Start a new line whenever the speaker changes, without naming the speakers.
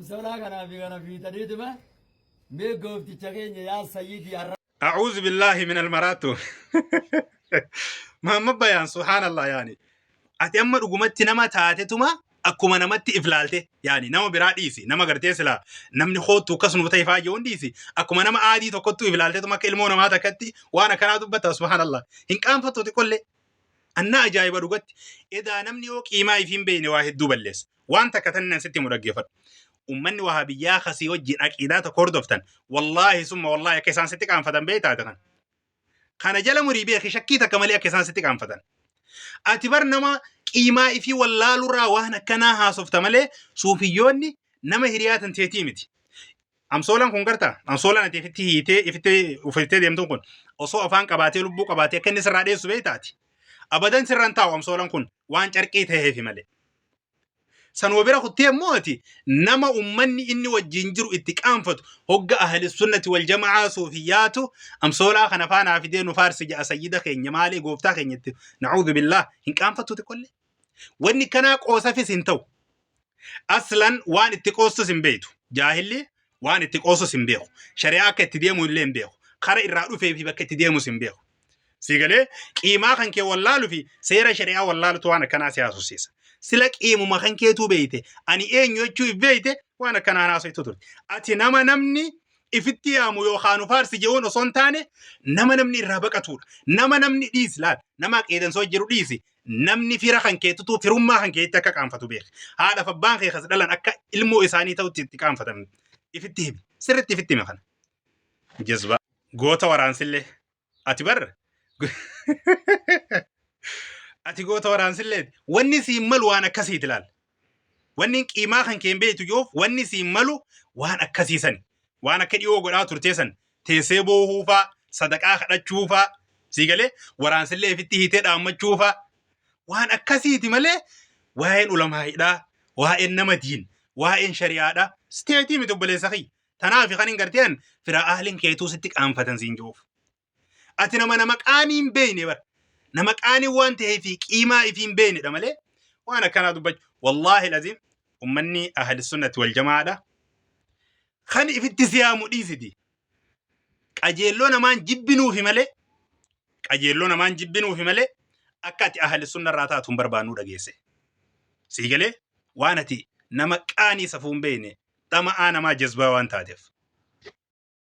Amsoolaa kanaa fi kana fiixaniituma mee goofticha keenya yaa sayyidii har'a
A'uuzu billaahi min almaraatu. Muhammad Bayaan subhaanallah yaani. Ati amma dhugumatti nama taatetuma akkuma namatti if laalte yaani nama biraa dhiisi nama gartee silaa namni hoottu akkasuma ta'e faa jechuun dhiisi akkuma nama aadii tokkottu if laaltetuma akka ilmoo namaa takkatti waan akkanaa dubbatta subhaanallah hin qaanfattu xiqqollee. Annaa ajaa'iba dhugatti. Edaa namni yoo qiimaa ifii hin beekne waa hedduu balleessa. Waan takka tan nan sitti himu dhaggeeffadhu. Ummanni wahaabiyyaa kasii wajjin aqiidaa tokko hordoftan wallaahi summa wallaahi akka isaan sitti qaanfatan beektaa kan. Kana jala murii beeki shakkii takka malee akka isaan sitti qaanfatan. Ati bar nama qiimaa ifii wallaalurraa waan akkanaa haasofta malee suufiyyoonni nama hiriyaa tan teetii miti. Amsoolaan kun gartaa? Amsoolaan ati ifitti hiitee ifitti uffattee deemtuun kun osoo afaan qabaatee lubbuu qabaatee akka inni sirraa dheessu beektaati. Abadan sirraan taa'u amsoolaan kun waan carqii ta'eefi malee. Sanuma bira kuttee immoo ati nama ummanni inni wajjin jiru itti qaanfatu hogga ahli sunnati wal jama'aa suufiyyaatu amsoolaa kana faanaa fidee nu faarsi ja'a sayyida keenya maalee gooftaa keenya itti na'uudhu billaah hin qaanfattu xiqqollee. Wanni kanaa qoosafis hin ta'u. Aslan waan itti qoostus hin beektu. Jaahilli waan itti qoosus hin beeku. Shari'aa akka itti deemu illee hin beeku. Kara irraa dhufee fi bakka itti deemus hin beeku. Si galee qiimaa kan kee wallaalu fi seera shari'aa wallaalutu waan akkanaa si haasofsiisa. Sila qiimuma kan keetuu beeyte ani eenyu jechuu if beeyte waan akkanaa haasoftu turte. Ati nama namni ifitti yaamu yookaan nu faarsi je'uun osoo hin taane nama namni irraa baqatuudha. Nama namni dhiisi laal nama qeedansoo jiru dhiisi Namni fira kan keetutu firummaa kan keetti akka qaanfatu beeki. Haadhaaf abbaan kee kas dhalan akka ilmoo isaanii ta'utti itti qaanfatan. Ifitti himi. Sirriitti ifitti himi kana. Jazbaa. Goota waraansillee. Ati bar. Ati goota waraansillee. Wanni siin malu waan akkasiiti laal. Wanni qiimaa kan kee hin beektu yoof wanni siin malu waan akkasii sani. Waan akka dhiyoo godhaa turtee san teessee boohuufaa, sadaqaa kadhachuufaa, sii galee waraansillee ifitti hiitee dhaammachuufaa waan akkasiiti malee waa'een ulamaa'idhaa, waa'een nama diin, waa'een shari'aadhaa siteetii miti obboleessa kiyya. Tanaaf kan hin garteen fira ahliin keetuu sitti qaanfatan siin jiruuf. Ati nama nama qaanii hin beekne bara. Nama qaanii waan ta'eef qiimaa ifii hin beeknedha malee waan akkanaa dubbachuu. Wallaahi laziim ummanni ahli sunnati wal jamaadha. Kan ifitti siyaamu dhiisiti. Qajeelloo namaan jibbinuufi malee qajeelloo namaan jibbinuufi malee akka ati ahli sunna irraa taatu hin barbaannuu dhageesse. Sii galee waan ati nama qaanii safuu hin beekne dhama'aa namaa jazbaa waan taateef.